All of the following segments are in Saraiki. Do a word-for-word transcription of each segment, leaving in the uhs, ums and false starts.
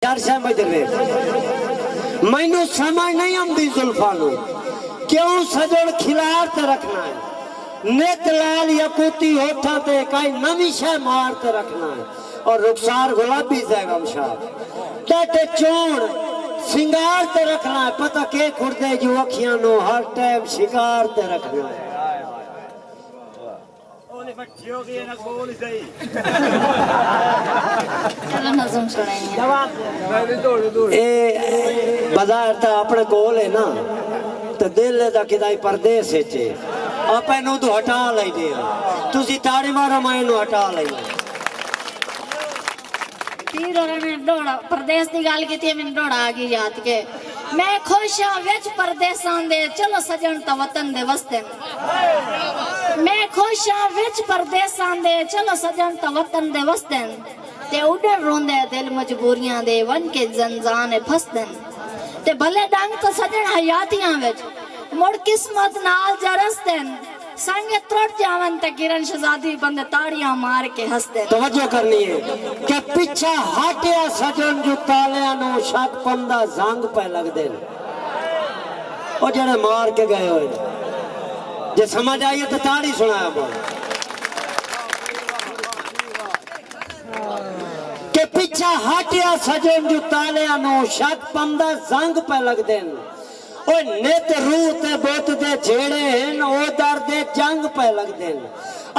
یار شاہ مجرے، مینوں سمجھ نہیں آندی زلفاں نوں کیوں سجن کھلار تے رکھنا ہے۔ نت لال یاقوتی ہوٹھاں تے کائی نویں شے مار تے رکھنا ہے۔ اور رخسار گلابی زیغم شاہ ڈاٹے چون سنگار تے رکھنا ہے۔ پتہ کے کھڑدے جو اکھیاں نوں ہر ٹائم شکار تے رکھنا ہے۔ چلو نظم سنائیں۔ اے بظاہر تاں اپݨے کول ہے نا، تے دل دا کدائی پردیس اچ ہے۔ آپاں اینوں اتھوں ہٹا لائیندے ہاں۔ تسی تاڑی مارو، میں اینوں ہٹا لائینداں۔ تیر اور میں ڈوڑا پردیس دی گال کیتی ہے، میں ڈوڑا آ گئی یاد کے۔ میں خوش ہاں وچ پردیساں دے، چلو سجن تاں وطن دے وسدن۔ میں خوش ہاں وچ پردیساں دے، چلو سجن تاں وطن دے وسدن۔ تے اڈن روندے دل مجبوریاں دے، ونج کے زنزان اچ پھسدن۔ تے بھلے ڈنگ تاں سجن حیاتیاں وچ، مڑ قسمت نال جا رسدن۔ سنگ ترٹ جاون تے کرن شہزادی بندے تاڑیاں مار کے ہسدن۔ توجہ کرنی ہے کہ پچھا ہٹیا سجن جو تالیاں نوں شک پندا زنگ پئے لگدن۔ او جڑے مار کے گئے ہوئے جے سمجھ آئی ہے تو تاڑی سنایا بول۔ کہ پچھا ہٹیا سجن جو تالیاں نوں شک پندا زنگ پئے لگدن۔ اوئے نت روح تے بت دے جھیڑے ہن، او در دے جنگ پئے لڳدن۔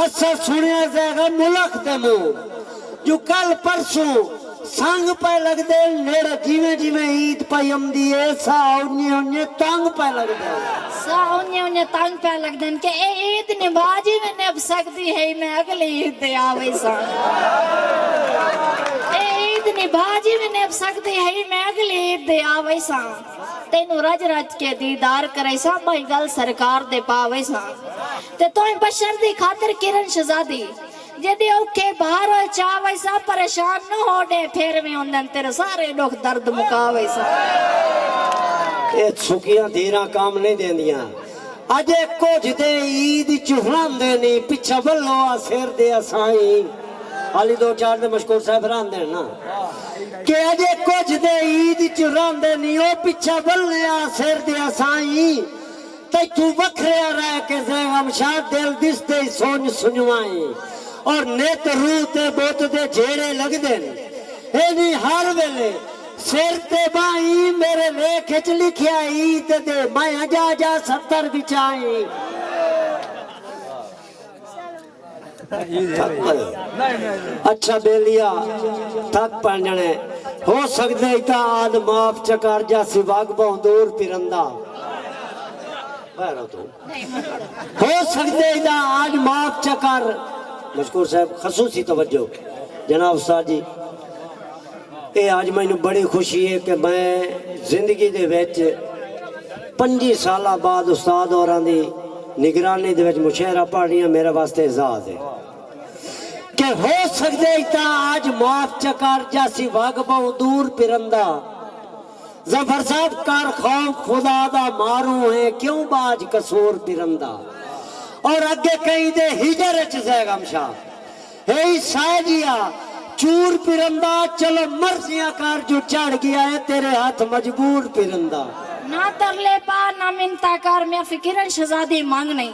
اساں سݨیا زیغا ملخ دے منہ جو کل پرسوں سنگ پئے لڳدن۔ نڑ جیویں جیویں عید پئی امدی اے، ساہ اونجے اونجے تنگ پئے لڳدن۔ ساہ اونجے اونجے تنگ پئے لڳدن کہ اے عید نبھا جیویں نبھ سڳدی ہئی، میں اڳلی عید تے آ ویساں۔ اے عید نبھا جیویں نبھ سڳدی ہئی، میں اڳلی عید تے آ ویساں۔ تینوں رج رج کے دیدار کریساں، بھائیں گل سرکار دے پا ویساں۔ تے توں بشر دی خاطر کرن شہزادی، جیڈے اوکھے بھار ہوئے چا ویساں، پریشان نہ ہو ڈے پھیر وی اوندن تیرے سارے ڈکھ درد مکا ویساں۔ اے سکیاں دیراں کام نہیں دیندیاں۔ اجے کجھ دے عید چہراندے نی پچھا ولو آ سر دے اسائیں۔ علی دو چار دے مشکور صاحب راندے نا کہ اجے کجھ دے عید چہراندے نی او پچھا ولے آ سر دے اسائیں۔ تیتھوں وکھریا رہ کے زیغم شاہ دل دسدے سنج سنجوائیں۔ اور نت روح تے بت دے جھیڑے لگدن۔ اینی ہر ویلے سر تے بائیں میرے لیکھ اچ لکھیا عید دے میں اجا جا ستر وچائیں۔ اچھا بیلیا تھک پنجنے ہو سکدے اتا آد معاف چکر جا سی وگ بہندور پرندا۔ ہو سکدے ادا آج معاف چکر۔ مشکور صاحب خصوصی توجہ جناب استاد جی۔ اے آج مینوں بڑی خوشی ہے کہ میں زندگی دے وچ پنجی سالہ بعد استاد ہوراں دی نگرانی دے وچ مشاعرہ پڑھ رہی ہاں، میرے واسطے اعزاز ہے کہ ہو سکدے ادا آج معاف چکر جاسی وگ بہوں دور پرندہ۔ ظفر صاحب کر خوف خدا دا ماروں ہے کیوں باج قصور پرندہ۔ اور اگے کہیں دے ہجر اچ زیغم شاہ ہئی سائے جیا چور پرندہ۔ چلو مرضیاں کر جو چڑھ گیا ہے تیرے ہتھ مجبور پرندہ۔ نہ ترلے پا نہ منتا کر میں فکرن شہزادی منگ نہیں۔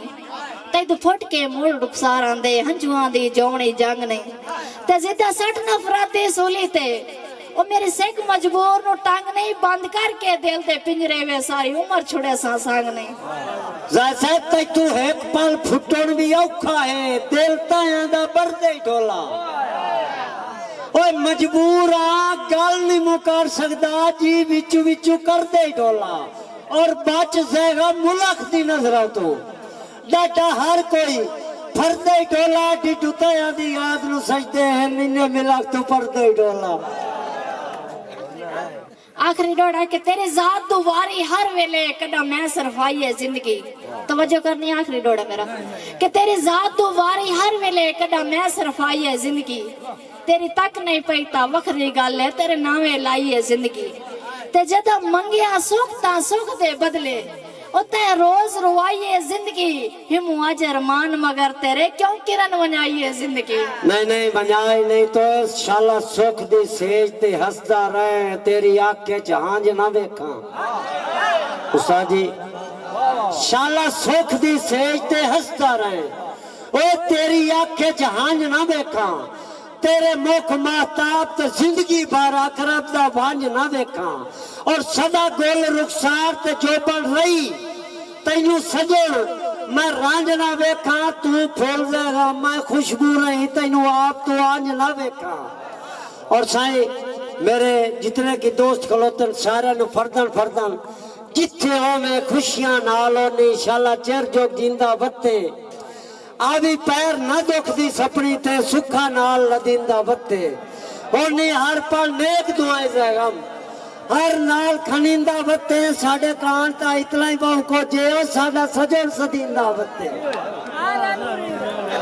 تید پھٹ کے مڑ رخساراں دے ہنجواں دی جوڑی جنگ نہیں۔ تے زدہ سٹ نفرت دی سولی تے او میری سک مجبور نو ٹنگ نہیں بند کر کے دل دے پنجرے وے ساری عمر چھڑے ساں سانگ نہیں۔ زاہد صاحب تیتوں ہک پل پھٹن وی اوکھا ہے دل تاں دا بردے ڈھولا۔ اوئے مجبور آں گل نی مکر سگدا جی وچوں وچوں کردے ڈھولا۔ اور بچ زیغا ملخ دی نظراں توں۔ ڈاڈا ہر کوئی پھردے ڈھولا ڈڈو تیاں دی یاد نو سجدے ہن انجے ملخ توں پردے ڈھولا۔ آخری ڈوڑا کہ تیرے ذات دو واری ہر ویلے کڈا میں صرف آئی ہے زندگی۔ توجہ کرنی آخری ڈوڑا میرا کہ تیرے ذات دو واری ہر ویلے کڈا میں صرف آئی ہے زندگی۔ تیری تک نہیں پئی تا وکھری گل ہے تیرے ناویں لائی ہے زندگی۔ تے جدوں منگیا سکھ تاں سکھ دے بدلے او تیں روز روائی اے زندگی، ہموں اج ارمان مگر تیرے کیوں کرن ونڄائی اے زندگی۔ نہیں نہیں، ونڄائی نہیں تو، شالا سکھ دی سیج تے ہسدا رہیں، تیری اکھ اچ ہانج نہ ویکھاں۔ استاد جی، شالا سکھ دی سیج تے ہسدا رہیں، او تیری اکھ اچ ہانج نہ ویکھاں، تیرے مکھ ماہتاب تے زندگی بھر عقرب دا ونج نہ ویکھاں، اور سدا گل رخسار تے جوبن رہی، تینوں سڄݨ میں رنج نہ ویکھاں، توں پھل دے غم میں خوشبو رہی، تینوں آپ توں انج نہ ویکھاں۔ اور سائیں، میرے جتنے کی دوست کھلوتن، سارے نوں فردن فردن جتھے ہوویں خوشیاں نال اونی، شالا چر جو جیندا وتے، آوی پیر نہ دکھ دی سپنی تے، سکھا نال لدیندا وتے، اونی ہر پل نیک دعائیں دے غم ہر نال کھنیندا وتے۔ ساڈے کان تا اتنا ہی بہوں کجھ اے، او ساڈا سجن سدیندا وتے۔